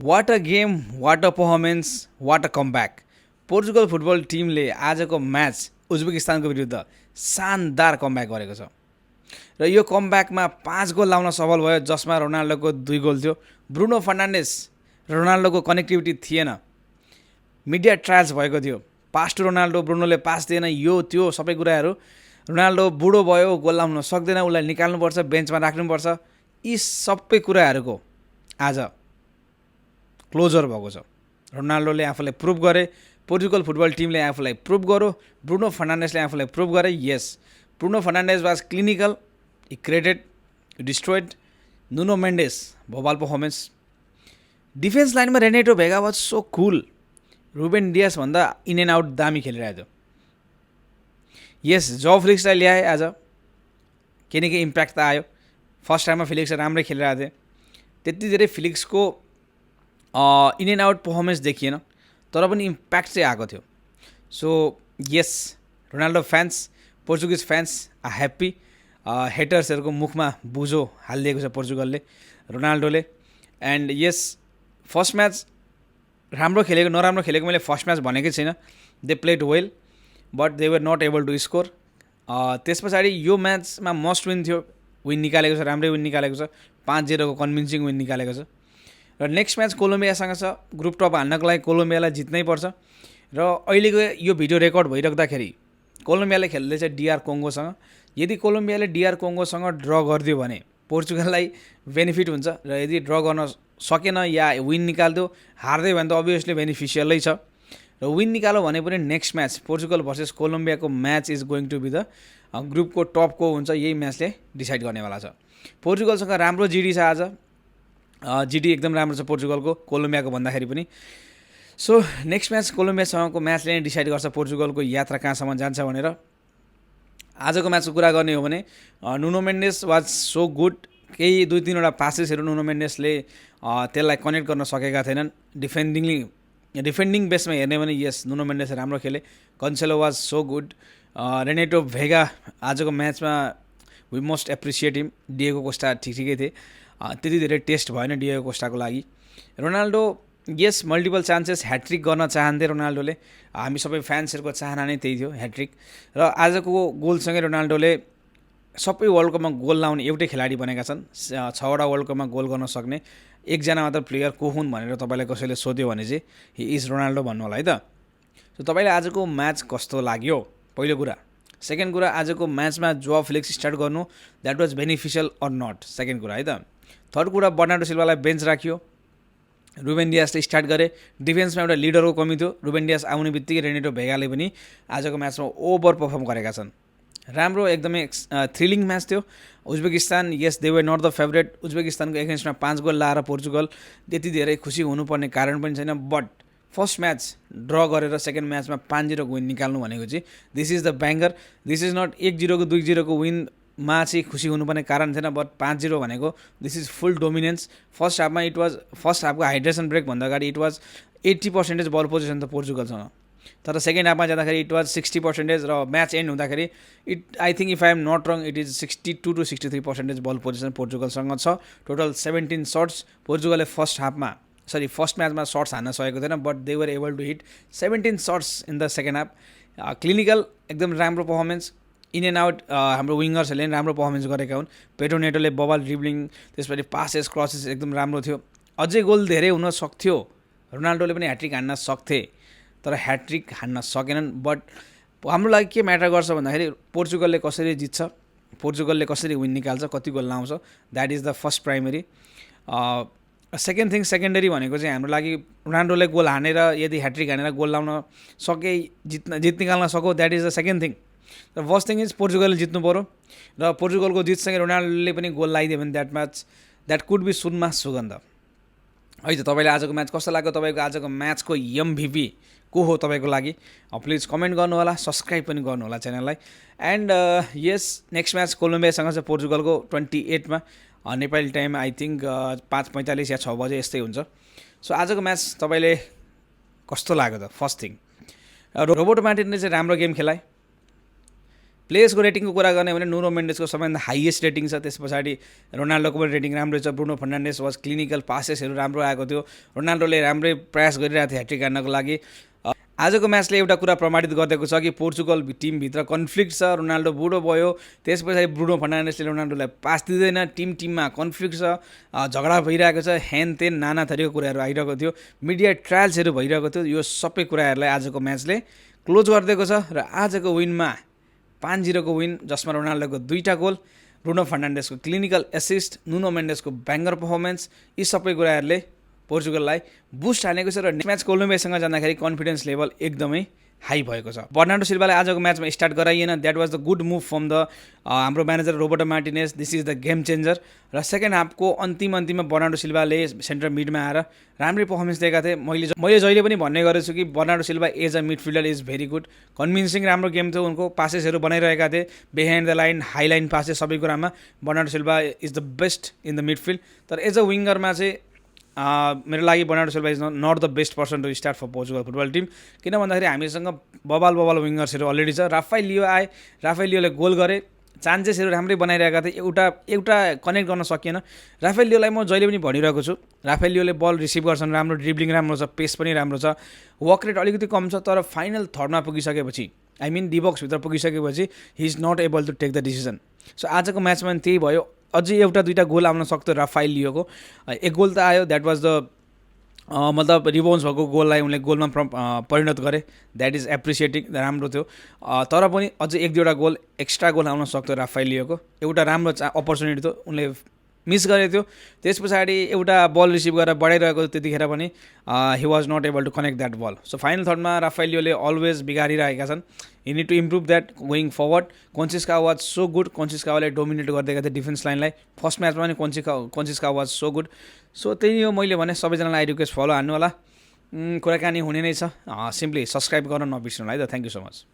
What a game, what a performance, what a comeback. Portugal football टिमले आजको match उज्बेकिस्तानको विरुद्ध शानदार कमब्याक गरेको छ र यो कमब्याकमा 5 गोल लाउन सफल भयो, जसमा रोनाल्डोको 2 गोल थियो। ब्रुनो फर्नान्डेस रोनाल्डोको कनेक्टिभिटी थिएन, मिडिया ट्रायल्स भएको थियो। पास टु रोनाल्डो, ब्रुनोले पास दिएन, यो त्यो सबै कुराहरू। रोनाल्डो बुढो भयो, गोल लाउन सक्दैन, उसलाई निकाल्नुपर्छ, बेन्चमा राख्नुपर्छ, यी सबै कुराहरूको आज क्लोजर भएको छ। रोनाल्डोले आफूलाई प्रुभ गरे, पोर्चुगल फुटबल टिमले आफूलाई प्रुभ गर्यो, ब्रुनो फर्नान्डेसले आफूलाई प्रुभ गरे। Yes, Bruno Fernandes was clinical, he created, destroyed. Nuno Mendes भोबाल पर्फर्मेन्स। डिफेन्स लाइनमा Renato Veiga was so cool, Ruben Dias भन्दा इन एन्ड आउट दामी खेलिरहेको थियो। यस, जो फिलिक्सलाई ल्याए आज, केही न केही इम्प्याक्ट त आयो। फर्स्ट टाइममा फिलिक्स राम्रै खेलिरहेको थिए, त्यति धेरै फिलिक्सको इन एन्ड आउट पर्फर्मेन्स देखिएन, तर पनि इम्प्याक्ट चाहिँ आएको थियो। So yes, Ronaldo fans, Portuguese fans are happy. हेटर्सहरूको मुखमा बुझो हालिदिएको छ पोर्चुगलले, रोनाल्डोले। एन्ड यस, फर्स्ट म्याच राम्रो खेलेको नराम्रो खेलेको मैले फर्स्ट म्याच भनेकै छैन। They played well but they were not able to score. त्यस पछाडि यो म्याचमा मस्ट विन थियो, विन निकालेको छ, राम्रै विन निकालेको छ, 5-0 को कन्भिन्सिङ विन निकालेको छ। र नेक्स्ट म्याच कोलम्बियासँग छ। ग्रुप टप हान्नको लागि कोलम्बियालाई जित्नै पर्छ। र अहिलेको यो भिडियो रेकर्ड भइराख्दाखेरि कोलम्बियाले खेल्दैछ डिआर कोङ्गोसँग। यदि कोलम्बियाले डिआर कोङ्गोसँग ड्र गरिदियो भने पोर्चुगललाई बेनिफिट हुन्छ, र यदि ड्र गर्न सकेन या विन निकाल्दियो, हार्दै भने त अभियसली बेनिफिसियलै छ। र विन निकाल्यो भने पनि नेक्स्ट म्याच पोर्चुगल भर्सेस कोलम्बियाको match is going to be the ग्रुपको टपको हुन्छ, यही म्याचले डिसाइड गर्नेवाला छ। पोर्चुगलसँग राम्रो जिडी छ आज, जिडी एकदम राम्रो छ पोर्चुगलको, कोलम्बियाको भन्दाखेरि पनि। सो नेक्स्ट म्याच कोलम्बियासँगको म्याचले नै डिसाइड गर्छ पोर्चुगलको यात्रा कहाँसम्म जान्छ भनेर। आजको म्याचको कुरा गर्ने हो भने नुनो मेन्डेस वाज सो गुड। केही 2-3वटा पासेसहरू नुनो मेन्डेसले त्यसलाई कनेक्ट गर्न सकेका थिएनन्। डिफेन्डिङ बेसमा हेर्ने भने यस, नुनो मेन्डेस राम्रो खेले। Cancelo was so good. Renato Veiga आजको म्याचमा we must appreciate him. Diego Costa ठिकै थिए, त्यति धेरै टेस्ट भएन डिएगो कोस्टाको लागि। Ronaldo yes, multiple chances, hat trick गर्न चाहन्थे रोनाल्डोले। हामी सबै फ्यान्सहरूको चाहना नै त्यही थियो, ह्याट्रिक। र आजको गोलसँगै रोनाल्डोले सबै वर्ल्ड कपमा गोल लाउने एउटै खेलाडी बनेका छन्। 6वटा वर्ल्ड कपमा गोल गर्न सक्ने एकजना मात्र प्लेयर को हुन् भनेर तपाईँलाई कसैले सोध्यो भने चाहिँ हि इज रोनाल्डो भन्नु होला है त। सो तपाईँलाई आजको म्याच कस्तो लाग्यो, पहिलो कुरा। सेकेन्ड कुरा, आजको म्याचमा जोआ फिलिक्स स्टार्ट गर्नु that was beneficial or not, second कुरा है त। थर्ड कुरा, बर्नार्डो सिल्भालाई बेन्च राखियो, रुबेन डियासले स्टार्ट गरे। डिफेन्समा एउटा लिडरको कमी थियो, रुबेन डियास आउने बित्तिकै रेनेटो भेगाले पनि आजको म्याचमा ओभर पर्फर्म गरेका छन्। राम्रो, एकदमै थ्रिलिङ म्याच थियो। Uzbekistan, yes, they were not the favourite. उज्बेकिस्तानको एगेन्स्टमा 5 गोल लाएर पोर्चुगल त्यति धेरै खुसी हुनुपर्ने कारण पनि छैन। बट फर्स्ट म्याच ड्र गरेर सेकेन्ड म्याचमा 5-0 को विन निकाल्नु भनेको चाहिँ this is the banger. This is not 1-0 को 2-0 को विनमा चाहिँ खुसी हुनुपर्ने कारण थिएन, बट 5-0 भनेको this is full dominance. First हाफमा इट वाज, फर्स्ट हाफको हाइड्रेसन ब्रेक भन्दा अगाडि इट वाज 80% बल पोजिसन त पोर्चुगलसँग, तर सेकेन्ड हाफमा जाँदाखेरि इट वाज 60% र म्याच एन्ड हुँदाखेरि I think if I am not wrong it is 62 to 63% ball possession पोर्चुगलसँग छ। टोटल 17 सट्स पोर्चुगलले फर्स्ट म्याचमा सट्स हान्न सकेको थिएन, but they were able to hit 17 shots in the second half. Clinical, एकदम राम्रो पर्फर्मेन्स। इन एन्ड आउट हाम्रो विङ्गर्सहरूले पनि राम्रो पर्फर्मेन्स गरेका हुन्। पेड्रो नेटोले बबल ड्रिब्लिङ, त्यसपछि पासेस, क्रसेस एकदम राम्रो थियो। अझै गोल धेरै हुन सक्थ्यो, रोनाल्डोले पनि ह्याट्रिक हान्न सक्थे, तर ह्याट्रिक हान्न सकेनन्। बट हाम्रो लागि के म्याटर गर्छ भन्दाखेरि पोर्चुगलले कसरी जित्छ, पोर्चुगलले कसरी विन निकाल्छ, कति गोल लाउँछ, that is the first primary. Second thing, secondary भनेको चाहिँ हाम्रो लागि रोनाल्डोले गोल हानेर, यदि ह्याट्रिक हानेर गोल लाउन सके, जित निकाल्न सकौँ, that is the second thing. र फर्स्ट थिङ इज पोर्चुगलले जित्नु पऱ्यो, र पोर्चुगलको जितसँगै रोनाल्डोले पनि गोल लगाइदियो भने द्याट कुड बी सुनमा सुगन्ध है त। तपाईँले आजको म्याच कस्तो लाग्यो, तपाईँको आजको म्याचको MVP को हो तपाईँको लागि, प्लिज कमेन्ट गर्नु होला, सब्सक्राइब पनि गर्नु होला च्यानललाई। एन्ड यस, नेक्स्ट म्याच कोलम्बियासँग छ पोर्चुगलको 28 मा, नेपाली टाइम आई थिङ्क 5:45 या 6 बजे यस्तै हुन्छ। सो आजको म्याच तपाईँले कस्तो लाग्यो त, फर्स्ट थिङ। रोबर्टो मार्टिनले चाहिँ राम्रो गेम खेलाए, प्लेयर्सको रेटिङको कुरा गर्ने भने नुनो मेन्डेसको सबैभन्दा हाइएस्ट रेटिङ छ। त्यस पछाडि रोनाल्डोको पनि रेटिङ राम्रै छ। ब्रुनो फर्नान्डेस वाज क्लिनिकल, पासेसहरू राम्रो आएको थियो। रोनाल्डोले राम्रै प्रयास गरिरहेको थियो ह्याट्रिक हान्नको लागि। आजको म्याचले एउटा कुरा प्रमाणित गरिदिएको छ कि पोर्चुगल टिमभित्र कन्फ्लिक्ट छ। रोनाल्डो बुढो भयो, त्यस पछाडि ब्रुनो फर्नान्डेसले रोनाल्डोलाई पास दिँदैन, टिममा कन्फ्लिक्ट छ, झगडा भइरहेको छ, हेन तेन नाना थरीको कुराहरू आइरहेको थियो, मिडिया ट्रायल्सहरू भइरहेको थियो। यो सबै कुराहरूलाई आजको म्याचले क्लोज गरिदिएको छ र आजको विनमा 5-0 को विन, जसमा रोनाल्डोको 2टा गोल, ब्रुनो फर्नान्डेसको क्लिनिकल एसिस्ट, नुनो मेन्डेसको ब्याङ्गर पर्फर्मेन्स, यी सबै कुराहरूले पोर्चुगललाई बुस्ट हानेको छ र नेक्स्ट म्याच कोलम्बियासँग जाँदाखेरि कन्फिडेन्स लेभल एकदमै हाई भएको छ। बर्नार्डो सिल्भालाई आजको म्याचमा स्टार्ट गराइएन। That was the good move from the हाम्रो manager Roberto Martinez. This is the game changer. र सेकेन्ड हाफको अन्तिममा बर्नार्डो सिल्भाले सेन्टर मिडमा आएर राम्रै पर्फर्मेन्स दिएका थिए। मैले जहिले पनि भन्ने गरेको छु कि Bernardo Silva as a midfielder is very good, convincing राम्रो गेम थियो उनको। पासेसहरू बनाइरहेका थिए, behind the line, high line passes, सबै कुरामा Bernardo Silva is the best in the midfield. तर एज अ विङ्गरमा चाहिँ मेरो लागि Bernardo Silva is not the best person to start for Portugal football team. किन भन्दाखेरि हामीसँग बबाल विङ्गर्सहरू अलरेडी छ। राफाएल लियो आए, राफाएल लियोले गोल गरे, चान्सेसहरू राम्रै बनाइरहेका थिए, एउटा कनेक्ट गर्न सकिएन। राफाएल लियोलाई म जहिले पनि भनिरहेको छु, राफाएल लियोले बल रिसिभ गर्छन्, राम्रो ड्रिब्लिङ राम्रो छ, पेस पनि राम्रो छ, वर्क रेट अलिकति कम छ। तर फाइनल थर्डमा पुगिसकेपछि, आई मिन डिबक्सभित्र पुगिसकेपछि he is not able to take the decision. So आजको म्याचमा त्यही भयो। अझै 1-2 गोल आउन सक्थ्यो राफाएल लियोको। एक गोल त आयो, द्याट वाज द मतलब रिबाउन्स भएको गोललाई उनले गोलमा परिणत गरे। द्याट इज एप्रिसिएटिङ, राम्रो थियो। तर पनि अझै 1-2 गोल एक्स्ट्रा गोल आउन सक्थ्यो राफाएल लियोको। एउटा राम्रो अपर्च्युनिटी थियो, उनले मिस गरेको थियो। त्यस पछाडि एउटा बल रिसिभ गरेर बढाइरहेको त्यतिखेर पनि he was not able to connect that ball. So final थर्डमा राफाएल लियोले अलवेज बिगारिरहेका छन्। यी need to improve that going forward. Conceicao was so good, कोन्सिस्काले डोमिनेट गरिदिएका थिए डिफेन्स लाइनलाई। फर्स्ट म्याचमा पनि Conceicao was so good. So त्यही हो, मैले भने सबैजनालाई रिक्वेस्ट फलो हान्नु होला। कुराकानी हुने नै छ। सिम्पली सब्सक्राइब गर्न नबिर्सनु होला है त। Thank you so much.